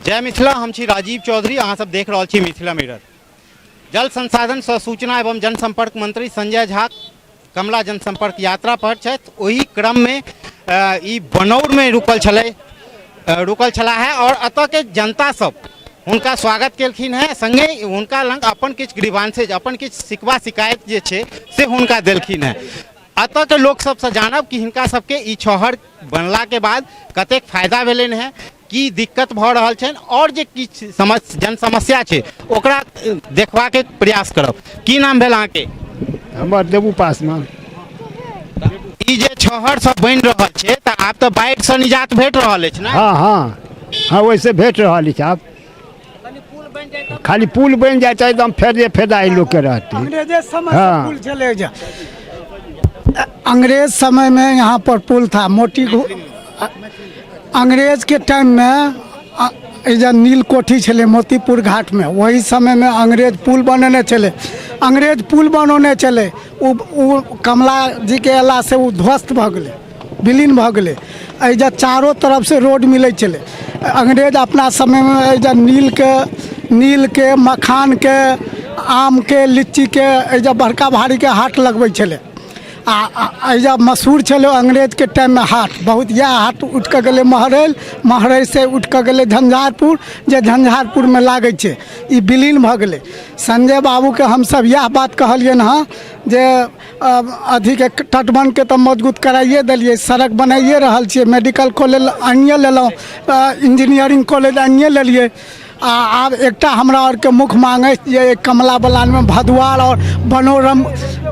जय मिथिला, हम छी राजीव चौधरी, अहाँ सब देख रहल छी मिथिला मिरर। जल संसाधन सह सूचना एवं जनसंपर्क मंत्री संजय झा कमला जनसंपर्क यात्रा पर छथि। ओही क्रम में ई बनौर में रुकल छलै, रुकल छला है और एतऽ के जनता सब हुनका स्वागत केलखिन हैं। संगे हुनका लग अपन किछु ग्रीवांसेज, अपन किछु शिकवा शिकायत जे छै से हुनका देलखिन हैं। एतऽ के लोक सबसँ जानब कि हिनका सबके ई छहर बनलाके बाद कतेक फायदा भेलनि हैं, की दिक्कत भऽ रहल छनि और जे किछु समस्या जन समस्या छै ओकरा देखबाके प्रयास करब। की नाम भेल अहाँके? हमर देबू पासवान। ई जे छहर सब बनि रहल छै तऽ आब तऽ बाढ़िसँ निजात भेट रहल अछि ने? हँ हँ हँ, ओहिसँ भेट रहल अछि। आब खाली पुल बनि जाइ तऽ एकदम फायदे फायदा एहि लोकके रहतै। अंग्रेजे समय से पुल छलै जे अंग्रेज समय में यहाँ पर पुल था मोटी। अंग्रेज के टाइम में एहिजा नील कोठी छलै मोतीपुर घाटमे, ओही समयमे अंग्रेज पुल बनेने छलै। अंग्रेज पुल बनौने छलै, ओ ओ कमला जीके अयलासँ ओ ध्वस्त भऽ गेलै, विलीन भऽ गेलै। एहिजा चारो तरफसँ रोड मिलै छलै। अंग्रेज अपना समयमे एहिजा नीलके, मखानके, आमके, लीचीके एहिजा बड़का भारीके हाट लगबै छलै। आ एहिजा मशहूर छलै अंग्रेजके टाइममे हाट बहुत। इएह हाट उठि कऽ गेलै महरैल, महरैलसँ उठि कऽ गेलै झंझारपुर, जे झंझारपुरमे लागै छै। ई विलीन भऽ गेलै। संजय बाबूके हमसभ इएह बात कहलियनि हँ जे अथीके तटबन्धके तऽ मजबूत कराइए देलियै, सड़क बनाइए रहल छियै, मेडिकल कॉलेज आनिए लेलहुँ, इंजीनियरिंग कॉलेज आनिए लेलियै, आ आब एकटा हमरा आरके मुख्य मांग अछि जे कमला बलानमे भदुआर आओर बनौरम,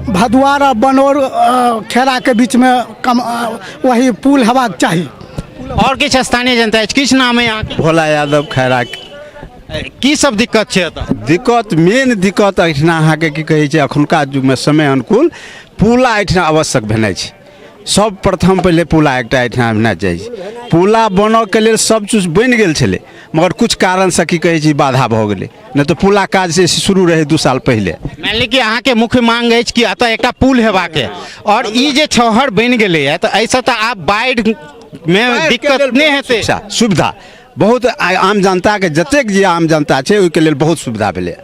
भदुआर आओर बनौर खेड़ाके बीचमे कम वही पुल हेबाक चाही। आओर किछु स्थानीय जनता अछि। किछु नाम है अहाँके? भोला यादव, खैरा। की सब दिक्कत छै एतऽ? दिक्कत, मेन दिक्कत एहिठिना अहाँके की कहै छै, एखुनका युगमे समय अनुकूल पुला एहिठिना आवश्यक भेनाइ छै। सब प्रथम पहिले पुला एकटा एहिठिना भेनाइ चाही। पुला बनऽके लेल सब चीज बनि गेल छलै, मगर किछु कारणसँ की कहै छै बाधा भऽ गेलै, नहि तऽ पुला काज से शुरू रहै 2 साल पहिले। मानि ली कि अहाँके मुख्य मांग अछि कि एतऽ एकटा पुल हेबाके, आओर ई जे छहर बनि गेलैए तऽ एहिसँ तऽ आब बाढ़िमे दिक्कत नहि हेतै? सुविधा बहुत आम जनताके, जतेक जे आम जनता छै ओहिके लेल बहुत सुविधा भेलैए।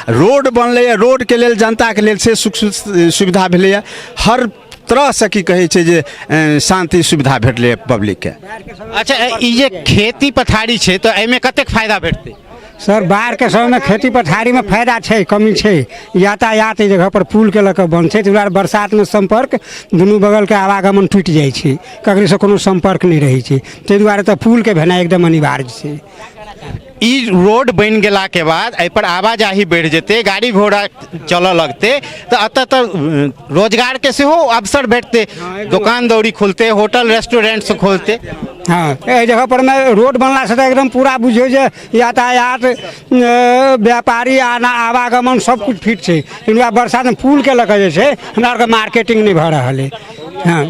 रोड बनलैए, रोडके लेल जनताके लेल से सुख सुविधा भेलैए। हर तरहसँ की कहै छै जे शान्ति सुविधा भेटलैए पब्लिकके। अच्छा, ई जे खेती पथारी छै तऽ एहिमे कतेक फायदा भेटतै? सर, बाढ़िके समयमे खेती पथारीमे फायदा छै, कमी छै। यातायात एहि जगहपर पुलके लऽ कऽ बन्द छै, ताहि दुआरे बरसातमे सम्पर्क दुनू बगलके आवागमन टूटि जाइ छै, ककरोसँ कोनो सम्पर्क नहि रहै छै। ताहि दुआरे तऽ पुलके भेनाइ एकदम अनिवार्य छै। ई रोड बनि गेलाके बाद एहिपर आवाजाही बढ़ि जेतै, गाड़ी घोड़ा चलऽ लगतै, तऽ एतऽ तऽ रोजगारके सेहो अवसर भेटतै, दोकान दौरी खुलतै, होटल रेस्टोरेंट से खुलतै। हँ, एहि जगह पर मे रोड बनलासँ तऽ एकदम पूरा बुझियौ जे यातायात, व्यापारी आना आवागमन सब किछु फिट छै। लेकिन वएह बरसातमे पुलके लऽ कऽ जे छै हमरा आरके मार्केटिंग नहि भऽ रहल अइ। हँ,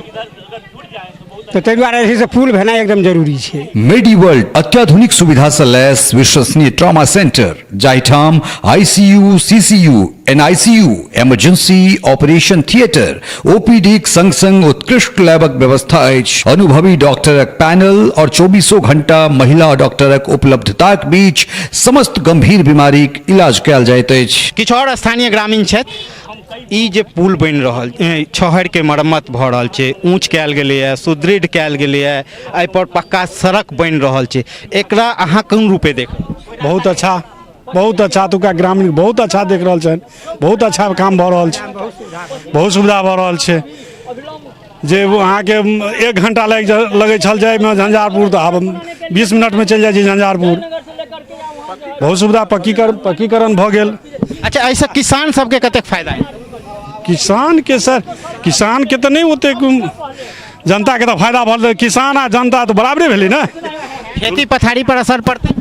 तऽ ताहि दुआरे जे छै से पुल भेनाइ एकदम जरूरी छै। मेडी वर्ल्ड अत्याधुनिक सुविधा सँ लैस विश्वसनीय ट्रॉमा सेंटर, जाहिठाम ICU, CCU, NICU, emergency operation theatre, ओपीडीक संग-संग उत्कृष्ट लैबक व्यवस्था अछि। अनुभवी डॉक्टरक पैनल और चौबीसों घंटा महिला डॉक्टरक उपलब्धताक बीच समस्त गंभीर बीमारीक इलाज कयल जाइत अछि। किछु आओर स्थानीय ग्रामीण छथि। ई जे पुल बनि रहल, छहरके मरम्मत भऽ रहल छै, ऊँच कयल गेलैए, सुदृढ़ कयल गेलैए, एहिपर पक्का सड़क बनि रहल छै, एकरा अहाँ कोन रूपे देखबै? बहुत अच्छा, बहुत अच्छा। एतुका ग्रामीण बहुत अच्छा देख रहल छनि। बहुत अच्छा काम भऽ रहल छै, बहुत सुविधा भऽ रहल छै। जे अहाँके 1 घंटा लागि लगै छल जाइमे झंझारपुर, तऽ आब 20 मिनटमे चलि जाइ छी झंझारपुर। बहुत सुविधा, पक्कीकरण भऽ गेल। अच्छा, एहिसँ किसान सबके कतेक फायदा है? किसानके सर, किसानके तऽ नहि ओतेक, जनताके तऽ फायदा भऽ गेल। किसान आ जनता तऽ बराबरे भेलै ने। खेती पथारी पर असर पड़तै?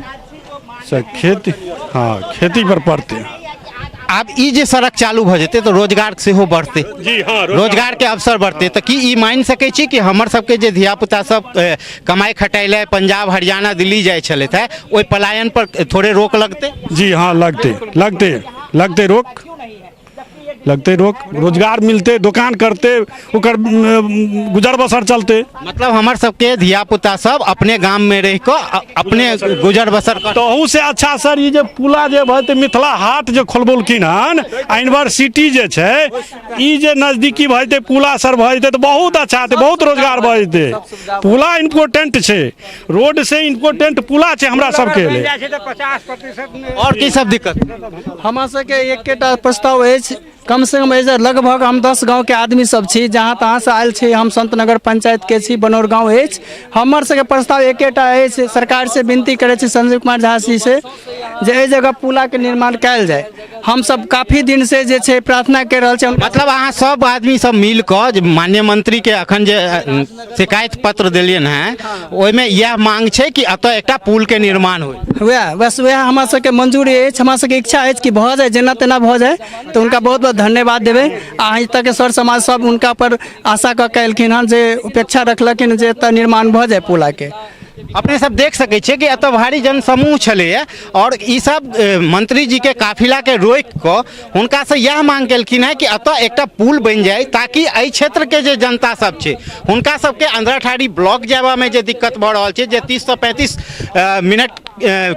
सर, खेती, हँ, खेती पर पड़तै। आब ई जे सड़क चालू भऽ जेतै तऽ रोजगार सेहो बढ़तै? जी हाँ, रोजगार के अवसर बढ़तै। तऽ की ई मानि सकै छी कि हमर सबके जे धियापुता सब कमाइ खटाइ लए पंजाब, हरियाणा, दिल्ली जाइ छलथि हे, ओहि पलायन पर थोड़े रोक लगतै? जी हाँ, लगतै, लगतै, लगतै रोक। लगतै रोक, रोजगार मिलतै, दोकान करतै, ओकर गुजर बसर चलतै। मतलब हमर सबके धिया पुता सब अपने गाम में रहि कऽ अपने गुजर बसर कर। तहू से अच्छा सर ई जे पुला जे भऽ जेतै, मिथिला हाट जे खोलबौलखिन हन आ यूनिवर्सिटी जे छै, ई जे नजदीकी भऽ जेतै, पुला सर भऽ जेतै तऽ बहुत अच्छा हेतै, बहुत रोजगार भऽ जेतै। पुला इम्पोर्टेंट छै, रोड से इम्पोर्टेंट पुला छै हमरा सबके लेल। आओर की सब दिक्कत? हमरा सबके एकेटा प्रस्ताव अछि, कम से कम एहिसँ लगभग हम 10 गाँवके आदमी सब छी, जहाँ तहाँसँ आयल छी। हम संतनगर पंचायतके छी, बनौर गाँव अछि। हमर सबके प्रस्ताव एकेटा अछि, सरकारसँ विनती करै छी संजीव कुमार झा जी से जे एहि जगह पुलाके निर्माण कयल जाय। हमसब काफी दिनसँ जे छै प्रार्थना करि रहल छी। मतलब अहाँ सब आदमी सब मिल कऽ जे माननीय मंत्री के अखन जे शिकायत पत्र देलियनि हेँ, ओहिमे इएह मांग छै कि एतऽ एकटा पुल के निर्माण होइ। वएह बस वएह हमरा सबके मंजूरी अछि। हमरा सबके इच्छा अछि कि भऽ जाय, जेना तेना भऽ जाय तऽ हुनका बहुत बहुत धन्यवाद देबै। आ एतऽके सर समाज सब हुनका पर आशा कऽ के एलखिन हन, जे अपेक्षा रखलखिन जे एतऽ निर्माण भऽ जाय पुलाके। अपने सब देख सकै छियै कि एतऽ भारी जनसमूह छलैए आओर ई सब मंत्री जी के काफिला के रोकि कऽ हुनकासँ इएह मांग केलखिन हेँ कि एतऽ एकटा पुल बनि जाय, ताकि एहि क्षेत्रके जे जनता सब छै हुनका सबके अंधराठाढ़ी ब्लॉक जयबामे जे दिक्कत भऽ रहल छै, जे 30सँ 35 मिनट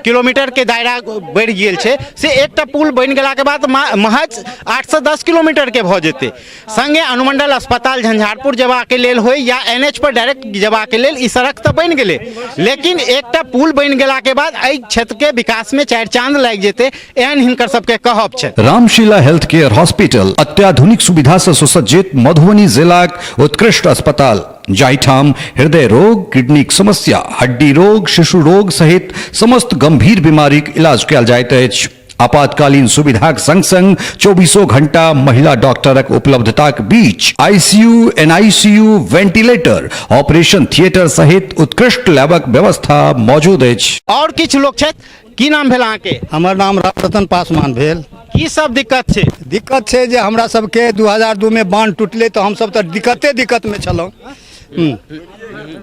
किलोमीटरके दायरा बढ़ि गेल छै, से एकटा पुल बनि गेलाके बाद महज 8सँ 10 किलोमीटरके भऽ जेतै। संगे अनुमंडल अस्पताल झंझारपुर जेबाके लेल होइ या एन एच पर डायरेक्ट जेबाके लेल ई सड़क तऽ बनि गेलै, लेकिन एकटा पुल बनि गेलाके बाद एहि क्षेत्रके विकासमे चारि चांद लागि जेतै, एहन हिनकर सबके कहब छै। रामशिला हेल्थ केयर हॉस्पिटल अत्याधुनिक सुविधा से सुसज्जित मधुबनी जिलाक उत्कृष्ट अस्पताल, जाहिठाम हृदय रोग, किडनीक समस्या, हड्डी रोग, शिशु रोग सहित समस्त गंभीर बीमारीक इलाज कयल जाइत अछि। आपातकालीन सुविधाक संग संग चौबीसों घंटा महिला डॉक्टरक उपलब्धताक बीच ICU, NICU, ventilator, operation theatre सहित उत्कृष्ट लैबक व्यवस्था मौजूद अछि। और किछु लोग छथि। की नाम भेल अहाँके? हमर नाम रामरतन पासवान भेल। की सब दिक्कत छै? दिक्कत छै जे हमरा सबके 2002 में बांध टूटलै तऽ हमसब तऽ दिक्कते दिक्कत में छलहुँ।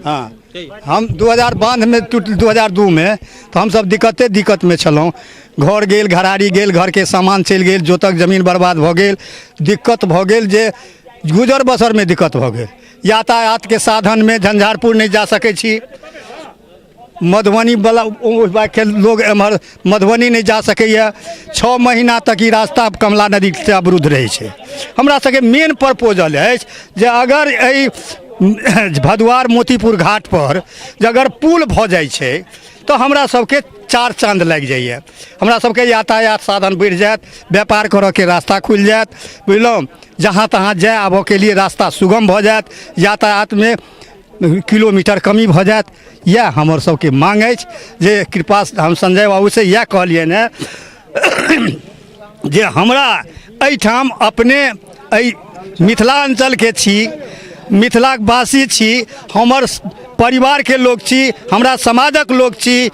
हँ, हम 2000 बांध में टूट 2002 में तऽ हमसब दिक्कते दिक्कत में छलहुँ। घर गेल, घराड़ी गेल, घरके सामान चलि गेल, जोतक जमीन बर्बाद भऽ गेल, दिक्कत भऽ गेल जे गुजर बसरमे दिक्कत भऽ गेल। यातायातके साधनमे झंझारपुर नहि जा सकै छी, मधुबनीवला ओहि बाइकके लोग एम्हर मधुबनी नहि जा सकैए। 6 महीना तक ई रास्ता कमला नदीसँ अवरुद्ध रहै छै। हमरा सबके मेन प्रपोजल अछि जे अगर एहि भदुआर मोतीपुर घाटपर जे अगर पुल भऽ जाइ छै तऽ हमरा सबके चार चाँद लागि जाइए। हमरा सबके यातायात साधन बढ़ि जायत, व्यापार करऽके रास्ता खुलि जायत, बुझलहुँ, जहाँ तहाँ जाय आबऽके लिए रास्ता सुगम भऽ जायत, यातायातमे किलोमीटर कमी भऽ जायत। इएह हमर सबके माँग अछि जे कृपा हम संजय बाबूसँ इएह कहलियनि हेँ जे हमरा एहिठाम अपने एहि मिथिलाञ्चलके छी, मिथिलाके वासी छी, हमर परिवारके लोक छी, हमरा समाजक लोक छी,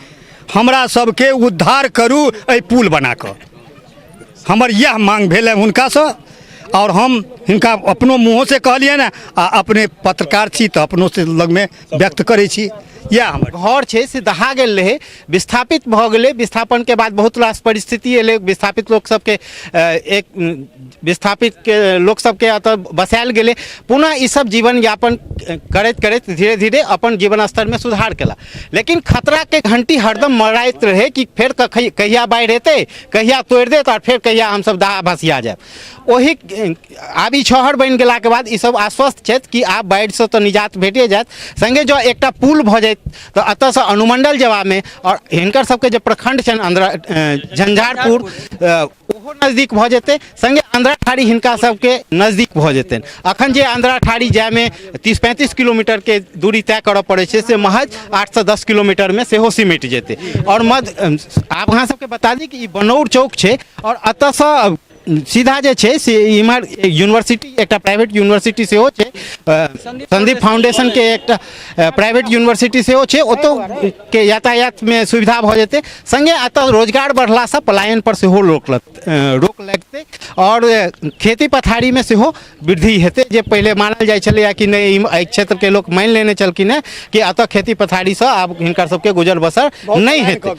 हमरा सबके उद्धार करू एहि पुल बनाकऽ। हमर इएह माँग भेल है हुनकासँ आओर हम हिनका अपनो मुँहोसँ कहलियनि हेँ आ अपने पत्रकार छी तऽ अपनोसँ लगमे व्यक्त करै छी। इएह हमर घर छै से दहा गेल रहै, विस्थापित भऽ गेलै। विस्थापनके बाद बहुत रास परिस्थिति एलै। विस्थापित लोक सबके एक विस्थापित के लोक सबके एतऽ बसायल गेलै। पुनः ई सब जीवन यापन करैत करैत धीरे धीरे अपन जीवन स्तरमे सुधार केला, लेकिन खतराके घंटी हरदम मराइत रहै कि फेर कहिया बाढ़ि एतै, कहिया तोड़ि देत आओर फेर कहिया हमसब दहा भसिया जायब। ओही आब ई छहर बनि गेलाके बाद ई सब आश्वस्त छथि कि आब बाढ़िसँ तऽ निजात भेटे जायत, सङ्गे जँ एकटा पुल भऽ जायत तऽ एतऽसँ अनुमण्डल जेबामे आओर हिनकर सबके जे प्रखण्ड छनि अंध्रा झंझारपुर ओहो नजदीक भऽ जेतै, सङ्गे अंध्राठाड़ी हिनका सबके नजदीक भऽ जेतनि। अखन जे अंध्राठाड़ी जायमे 30-35 किलोमीटरके दूरी तय करऽ पड़ै छै से महज 8सँ 10 किलोमीटरमे सेहो सिमटि जेतै। आओर आब अहाँ सबके बता दी कि ई बनौर चौक छै आओर एतऽसँ सीधा जे छै से इम्हर यूनिवर्सिटी, एकटा प्राइवेट यूनिवर्सिटी सेहो छै, संदीप फाउंडेशनके एकटा प्राइवेट यूनिवर्सिटी सेहो छै, ओतौ के यातायातमे सुविधा भऽ जेतै। सङ्गे एतऽ रोजगार बढ़लासँ पलायन पर सेहो रोक लगतै आओर खेती पथारीमे सेहो वृद्धि हेतै। जे पहिले मानल जाइ छलैए कि नहि, एहि क्षेत्रके लोक मानि लेने छलखिन हेँ कि एतऽ खेती पथारीसँ आब हिनकर सबके गुजर बसर नहि हेतै,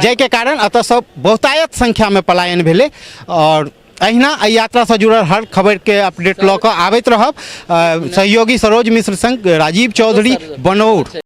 जाहिके कारण एतऽ सब बहुतायत संख्यामे पलायन भेलै। आओर अहिना एहि यात्रासँ जुड़ल हर खबरिके अपडेट लऽ कऽ आबैत रहब। सहयोगी सरोज मिश्र संग राजीव चौधरी, बनौर।